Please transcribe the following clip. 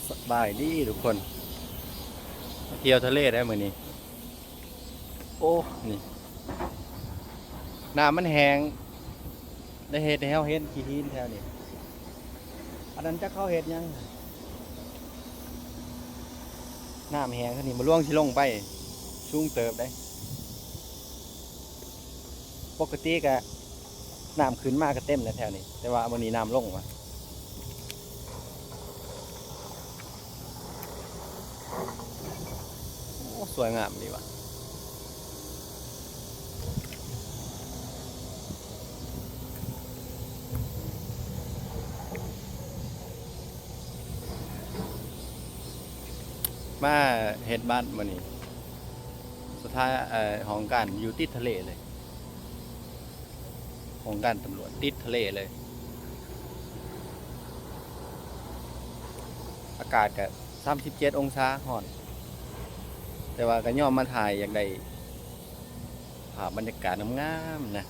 ສະບາຍດີທຸກຄົນ ມາທ່ຽວທະເລໄດ້ມື້ນີ້. ໂອ້ ນີ້ ນ້ຳມັນແຫ້ງ ໄດ້ເຮັດໃຫ້ເຮົາເຫັນຂີ້ຫີນແຖວນີ້. ອັນນັ້ນຈັກເຂົາເຮັດຫຍັງ ນ້ຳແຫ້ງເທົ່ານີ້ ບໍ່ຫຼວງຊິລົງໄປ ສູງເຕີບເດ້. ປົກກະຕິກະນ້ຳຂຶ້ນມາກະເຕັມແຫຼະແຖວນີ້ ແຕ່ວ່າມື້ນີ້ນ້ຳລົງວ່າ. ໂອ້ ສວຍງາມດີວ່າ. ມາເຮັດບັດມື້ນີ້ ສະຖານ ເອີ ຫ້ອງການຢູ່ຕິດທະເລເລີຍ ຫ້ອງການຕຳຫຼວດຕິດທະເລເລີຍ. ອາກາດກະສາມສິບເຈັດອົງສາ ຮ້ອນ ແຕ່ວ່າກະຍອມມາຖ່າຍ ຢາກໄດ້ພາບບັນຍາກາດງາມໆນະ.